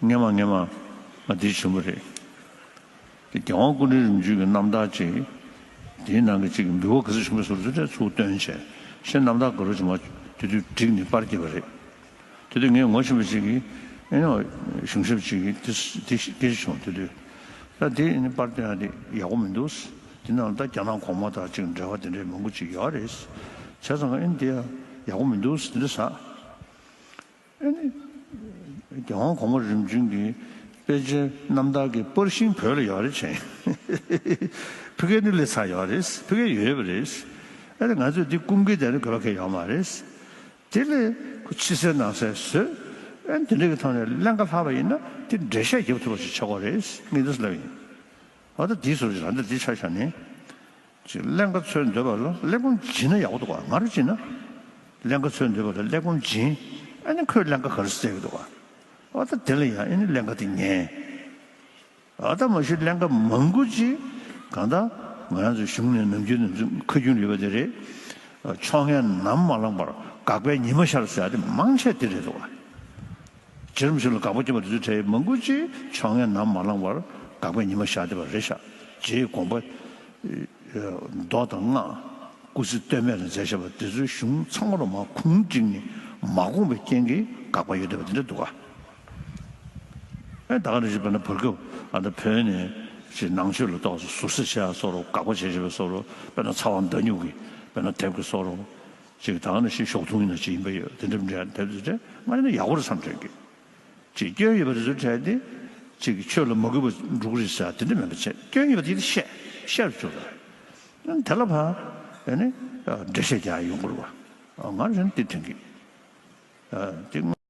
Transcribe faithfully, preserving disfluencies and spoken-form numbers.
སྔན་མ་སྔན་མ་ང་འདི་བྱུང་བ་རེད། དེ་རྒྱལ་དབང་སྐུ་ཕྲེང་རིམ་བྱོན་གྱི་རྣམ་ཐར་ཅིག་དེའི་ནང་གི་ཅིག་འབུལ་བ་ག་ཚོད་བྱུང་བའི་ཟུར་ཚོད་དེ་ཚུར་བཏོན་བྱས་ཤེས་རྣམ་ཐར་ག་རུ་བྱུང་བ་དེ་དུས་བསྒྲིགས་ནས་པར་བརྒྱབ་པ་རེད། དེ་དུས་ངས་ངོ་ཤེས་པ་ཅིག་གིས་ཨེ་ནོ་གཞུང་ཞབས་ཅིག་གིས་དེ་དེ་སྐད་ཆ་བྱུང་། དེ་དུས་ད་དེ་ཨེ་ནི་པར་བཏོན་ཡ་དེ་ཡག་པོ་མི་འདུག་དེ་ནང་ད་རྒྱ་ནག་གོང་མ་དང་ཅིག་འབྲེལ་བ་དེ་འདྲའི་མང་པོ་ཅིག་ཡོད་རེད། བྱས་ཙང་ཨེ་ནི་དེ་ཡག་པོ་མི་འདུག་དེ་འདྲ་ཟེར། ཨ་ནི། རྒྱལ་དབང་གོང་མ་རིམ་བྱོན་གྱི་དཔེ་ཆའི་རྣམ་ཐར་གྱི་པར་ཤིང་བོད་ལ་ཡོད་རེད་བྱས། ཕ་གིར་ནི་སླེབས་ཚར་ཡོད་རེད། ཕ་གིར་ཡོད་པ་རེད། ཨ་ནི་ང་ཚོས་འདི་སྐུང་གི་དེ་ནི་དགོས་པ་གང་ཡོད་མ་རེད། དེ་ལས་ཁོ་ཕྱི་གསལ་ནང་གསལ་བཟོས། ཨ་ནི་དེ་འདྲ་གི་ཐོག་ནས་ཀླན་ཀ་ལྷག་པ་ཡིན་ན་དེ་འགྲེལ་བཤད་རྒྱབ་ཐུབ་པ་ཞིག་ཆགས་ཀྱི་རེད། ངས་འདི་ལབ་ཡིན། འོ་ད་འདི་ཟུར་ཞིག་རང་འདི་འདི་ཆ་བཞག་ནས། ཅིག་ཀླན་ཀ་འཚོལ་འདོད་པ་ལ་གླེགས་བམ་སྦྱིན་ན་ཡག་པོ་འདུག་ག་ང་རང་བྱས་ན། ཀླན་ཀ་འཚོལ་འདོད་པ་ལ་གླེགས་བམ་སྦྱིན། ཨ་ནི་ཁོས་ཀླན་ཀ་ག་རེ་བཙལ་གི་འདུག་ག་འོ་ད་དེ་ལ་ཡང་ཨ་ནི་ཀླན་ཀ་དེ་ཉན། འོ་ད་མ་གཞི་ཀླན་ཀ་མང་པོ་ཅིག་གང་ལྟར་ང་རང་ཚོའི་གཞུང་ནས་ནམ་རྒྱུན་ནས་ཁ་རྒྱུན་ཡོད་པ་དེ་རེད། ཕྱོགས་ངན་ནམ་མ་ལངས་པར་དགག་པའི་ཉི་མ་ཤར་ཟེར་ཡ་དེ་མང་ཆེ་དེ་རེད་འདུག་ག་རྗེ་རིན་པོ་ཆེ་ལ་དགག་པ་བརྒྱབ་པ་དེ་ཚོའི་གྲས་མང་པོ་ཅིག་ཕྱོགས་ངན་ནམ་མ་ལངས་པར་དགག་པའི་ཉི་མ་ཤར་བསྡད་པ་རེད་ཤག་རྗེའི་དགོངས་པ། མདོ་དང་སྔགས། སྐུ་ཚེ་སྟོད་སྨད་ལ་མཛད་བཞག་པ་དེ་ཚོའི་གཞུང་ཚང་མ་ལ་མར་ཁུངས་བསྒྲིགས་ནས་མ་དགོངས་པའི་རྐྱེན་གྱིས་དགག་པ་ཡོད་བསྡད་པ་དེ་འདྲ་འདུག་ག་ཨེ་ད་ག་ནང་བཞིན་དཔེར་ན་བར་སྐབས་ཨ་ད་བོད་ནས་ཅིག་ནང་ཆོས་ལ་ཏོག་ཙམ་ཟུར་ཟ་བྱས་པ་བཟོ་འདྲ། དགག་པ་བྱས་བྱས་པ་བཟོ་འདྲ། དཔེར་ན་ཚ་བ་མདའ་སྨྱུག་གི་དཔེར་ན་དེབ་ཀྱི་བཟོ་འདྲ། ཅིག་ད་ག་ནང་བཞིན་ཞོགས་ཐུང་ཡིན་ན་ཅིག་ཡིན་པ་ཡོད། དེ་འདྲ་མི་འདྲ་དེབ་དེ་འདྲ་ང་ཡིན་ན་ཡག་པོ་རེད་བསམ་དྲན་གི་ཅིག་སྐྱོན་ཡོད་པ་དེ་ཚོ་བྲལ་ཏེ། ཅིག་ཆོས་ལ་མ་གུས་པ་འགྲོ་གི་རེད་ཟེར་དེ་འདྲ་མིན་པ་བྱས། སྐྱོན་ཡོད་པ་དེ་བཤད་བཤད་རུ་བཅུག་ར། དེ་ལ་ཕར་ཨ་ནི་འགྲེལ་བཤད་རྒྱག་ཡོང་དགོས་རེད་པ། ང་རང་དེ་དྲན་གི་དེ།